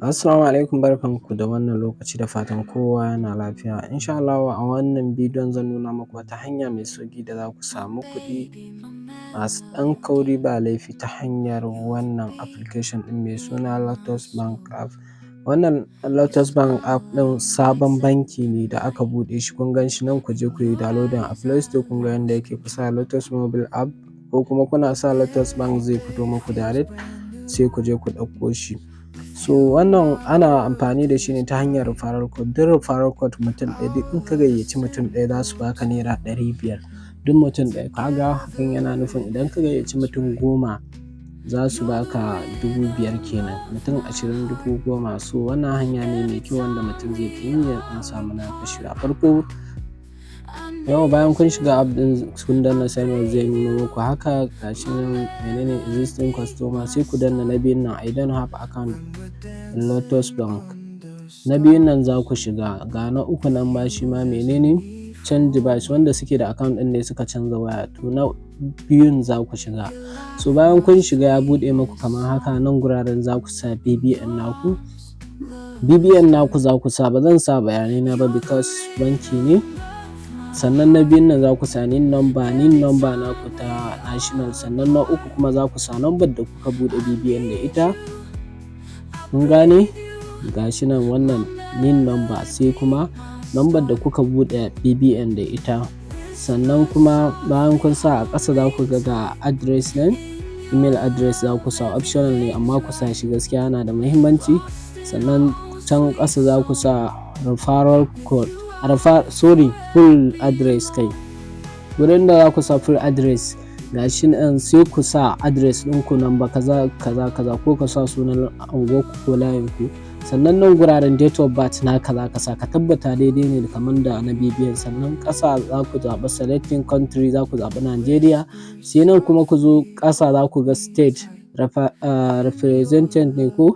Assalamu alaikum, barkanku da wannan lokaci, da fatan kowa yana lafiya. Insha Allahu a wannan bidiyon zan nuna muku wata hanya mai sauƙi da za ku samu kuɗi masu ɗan kauri ba laifi ta hanyar wannan application ɗin mai suna Lotus Bank App. Wannan Lotus Bank App ɗin sabon banki ne da aka buɗe shi. Kun gan shi nan, ku je ku yi downloading a Play Store. Kun ga yanda yake, ku sa Lotus Mobile App ko kuma kuna sa Lotus Bank zai fito muku direct, sai ku je ku ɗauko shi. So wannan ana amfani da shi ne ta hanyar referral code. Duk referral code mutum ɗaya, duk in ka gayyaci mutum ɗaya, za su baka ₦500 duk mutum ɗaya. Ka ga hakan yana nufin idan ka gayyaci mutum 10, za su baka 5,000 kenan, mutum 20, 10,000. So wannan hanya ne mai kyau wanda mutum zai iya yi ya ɗan samu na kashewa. Farko yau, bayan kun shiga app ɗin, kun danna sign up, zai nuno muku haka. Ga shi nan, menene, existing customer. Sai ku danna na biyun nan, "I don't have account in Lotus Bank". Na biyun nan za ku shiga. Ga na uku nan ma, shi ma menene, change device, wanda suke da account ɗin ne suka canza waya, to na biyun za ku shiga. So bayan kun shiga, ya buɗe muku kamar haka. Nan guraren za ku sa BVN naku. BVN naku za ku sa, ba zan sa bayanai na ba because banki ne. Sannan na biyun nan za ku sa NIN number, NIN number naku ta national. Sannan na uku kuma za ku sa number da kuka buɗe BVN da ita. Kun gane? Ga shi nan, wannan NIN number, sai kuma number da kuka buɗe BVN da ita. Sannan kuma bayan kun sa, a ƙasa za ku ga ga address nan, email address za ku sa, optional ne amma ku sa shi, gaskiya yana da muhimmanci. Sannan can ƙasa za ku sa referral code, sorry, full address kai. Wurin da za ku sa full address, ga shi nan, sai ku sa address ɗinku, number kaza kaza kaza, ko ka sa sunan unguwarku ko layinku. Sannan nan guraren date of birth naka za ka sa, ka tabbata daidai ne kamar da na BVN. Sannan ƙasa za ku zaɓi selecting country, za ku zaɓi Nigeria. Sai nan kuma ku zo ƙasa, za ku ga state represented ne ko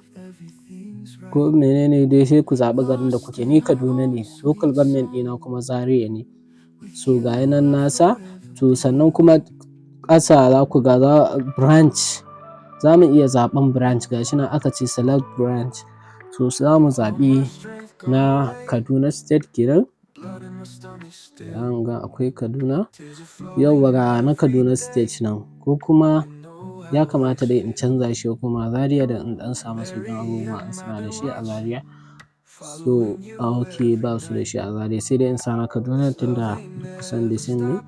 menene dai, sai ku zaɓi garin da kuke. Ni Kaduna ne, local government ɗina kuma Zaria ne. So ga nan nasa. To sannan kuma ƙasa za ku ga branch, za mu iya zaɓen branch. Ga shi nan aka ce select branch. So za mu zaɓi na Kaduna State kenan. Za mu ga akwai Kaduna. Yauwa, ga na Kaduna State nan, ko kuma ya kamata dai in canza shi ya koma Zaria da in ɗan samu sauƙin abubuwa in suna da shi a Zaria. So okay, ba su da shi a Zaria, sai dai in sa na Kaduna tunda kusan the same ne.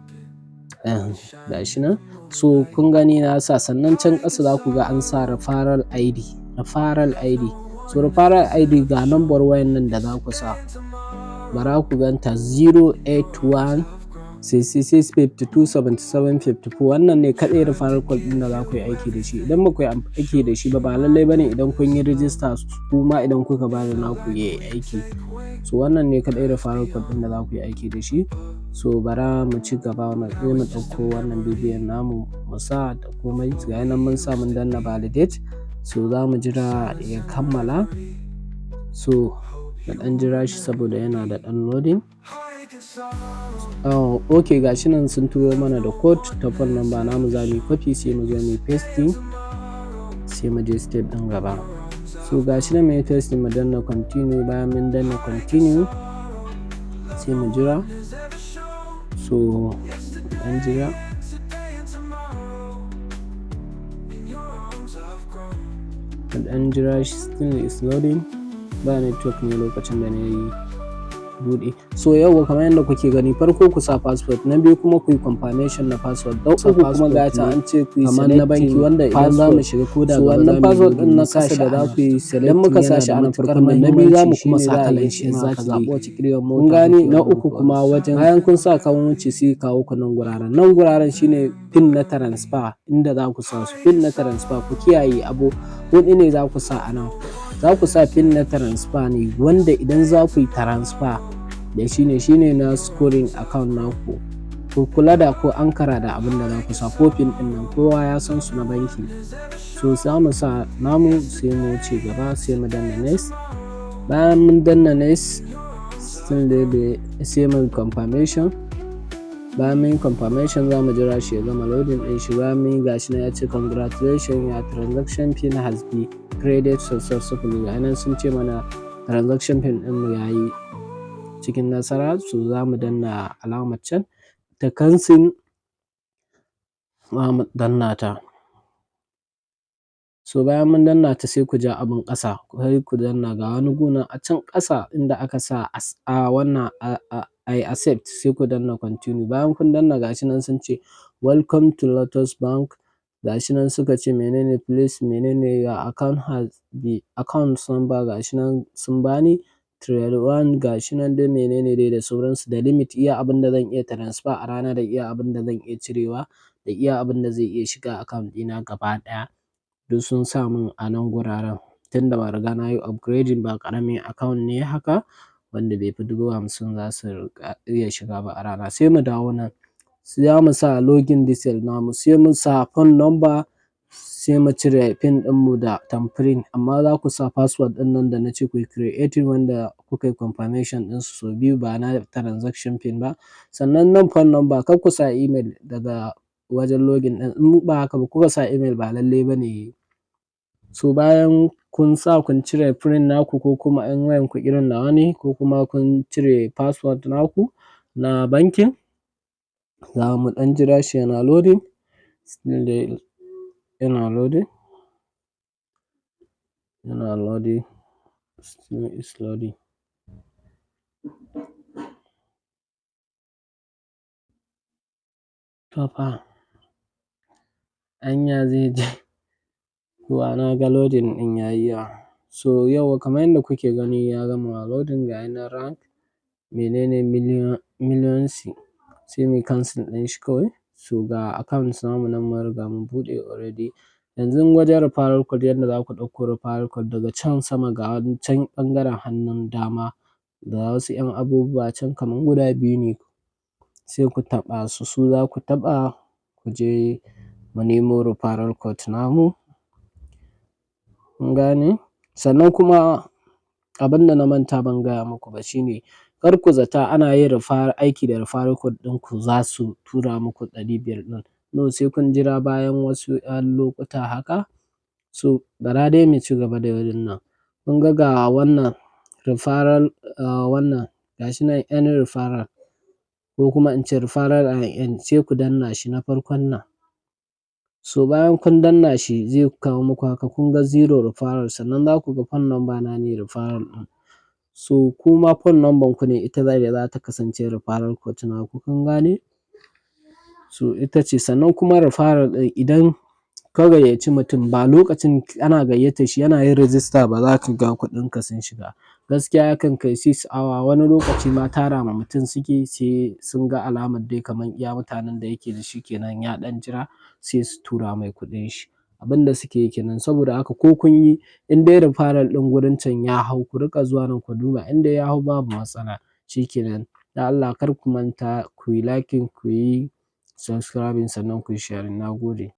Ga shi nan. So kun gani na sa. Sannan can ƙasa za ku ga an sa referral ID, referral ID. So referral ID, ga number wayan nan da za ku sa. Bara ku ganta, 081 66 52 77 54. Wannan ne kaɗai referral code ɗin da za ku yi aiki da shi. Idan ba ku yi aiki da shi ba, ba lallai ba ne idan kun yi register kuma idan kuka ba da naku ya yi aiki. So wannan ne kaɗai referral code ɗin da za ku yi aiki da shi. So bara mu ci gaba, mu je mu ɗauko wannan BVN namu mu sa da komai. Ga nan mun sa, mun danna validate. So za mu jira ya kammala. So mu ɗan jira shi saboda yana da ɗan loading. Oh, okay, ga shi nan sun turo mana da code ta phone number namu. Za mu yi copy, sai mu zo mu yi pasting, sai mu je step ɗin gaba. So ga shi nan mun yi pasting, mu danna continue. Bayan mun danna continue, sai mu jira. So mu ɗan jira. Mu ɗan jira shi, still is loading. Ba network ne lokacin da na yi buɗe. So yauwa, kamar yadda kuke gani, farko ku sa password, na biyu kuma ku yi confirmation na password, na uku kuma ga ta an ce ku yi kamar na banki wanda idan za mu shiga ko da So gaba wannan za mu password yi ɗin na mu sa ƙasa shi da a za nan. ku yi Idan selecting muka sa yana shi da a na matuƙar farkon nan, na biyu za mu muhimmanci, kuma shine sa za a kalan iya shi ce ma ma ka ka zaɓi zaɓi wace kiriyar kun mota gane. kake Na wannan uku ko kuma wajen bayan kun sa kan wuce, sai kawo ku nan guraren. Nan guraren shine pin na transfer, inda za ku sa su pin na transfer. Ku kiyaye, abu huɗu ne za ku sa a nan. Za ku sa pin na transfer ne, wanda idan za ku yi transfer da shi ne, shine na scoring account naku. Ku kula da ko ankara da abin da za ku sa ko pin ɗin nan, kowa ya san su na banki. So za mu sa namu, sai mu wuce gaba, sai mu danna next. Bayan mun danna next, still dai sai mu confirmation. Bayan mun yi confirmation, za mu jira shi ya gama loading ɗin shi. Bayan mun yi, gashi nan ya ce, "Congratulations, your transaction pin has been created successfully." Ga nan sun ce mana transaction pin ɗin mu yayi cikin nasara. So za mu danna alamar can ta cancel, za mu danna ta. So bayan mun danna ta, sai ku ja abin ƙasa, sai ku danna ga wani gu nan a can ƙasa inda aka sa a wannan "I accept", sai ku danna continue. Bayan kun danna, gashi nan sun ce, "Welcome to Lotus Bank." Gashi nan suka ce menene, please menene, your account has the account number. Gashi nan sun bani trade one, gashi nan dai menene dai da sauransu, da limit, iya abin da zan iya transfer a rana, da iya abin da zan iya cirewa, da iya abin da zai iya shiga account ɗina gaba ɗaya. Duk sun sa mun a nan guraren, tunda ban riga na yi upgrading ba, ƙaramin account ne haka wanda bai fi 50,000 za su iya shiga ba a rana. Sai mu dawo nan, za mu sa login detail namu, sai mu sa phone number, sai mu cire pin ɗinmu da thumbprint, amma za ku sa password ɗin nan da na ce ku yi creating, wanda kuka yi confirmation ɗinsu sau biyu, ba na transaction pin ba. Sannan nan phone number, kar ku sa email daga wajen login ɗin, in ba haka ba kuka sa email, ba lallai ba ne yayi. So bayan kun sa, kun cire pin naku, ko kuma in wayanku irin nawa ne, ko kuma kun cire password naku na bankin, za mu ɗan jira shi yana loading. Still dai yana loading, yana loading, still is loading. To fa, anya zai je kuwa? Na ga loading ɗin yayi yawa. So yauwa, kamar yadda kuke gani, ya gama loading, ga nan rank menene million million C. Sai muyi cancel ɗin shi kawai. So ga account namu nan mun riga mun buɗe already. Yanzu wajen referral code, yadda za ku ɗauko referral code, daga can sama ga wani can ɓangaren hannun dama, ga wasu 'yan abubuwa can kaman guda biyu ne, sai ku taɓa su. Su za ku taɓa ku je mu nemo referral code namu. Kun gane? Sannan kuma abin da na manta ban gaya muku ba shine, kar ku zata ana yin aiki da referral code ɗinku za su tura muku 500 ɗin. No, sai kun jira bayan wasu 'yan lokuta haka. So bara dai mu ci gaba da wannan. Kun ga, ga wannan referral, wannan gashi nan earn referral, ko kuma in ce referral and earn, sai ku danna shi na farkon nan. So bayan kun danna shi, zai kawo muku haka, kun ga zero referral, sannan za ku ga phone number na ne referral ɗin. So kuma phone number ku ne ita za ta kasance referral code naku, kun gane? So ita ce. Sannan kuma referral ɗin, idan ka gayyaci mutum, ba lokacin ana gayyatar shi yana yin register ba za ka ga kuɗinka sun shiga. Gaskiya yakan kai 6 hour, wani lokaci ma tara ma mutum suke, sai sun ga alamar dai kamar iya mutanen da yake da shi kenan, ya ɗan jira, sai su tura mai kuɗin shi. Abin da suke yi kenan. Saboda haka ko kun yi, in dai referral ɗin gurin can ya hau, ku riƙa zuwa nan ku duba, in dai ya hau babu matsala, shi kenan. Dan Allah kar ku manta ku yi liking, ku yi subscribing, sannan ku yi sharing. Na gode.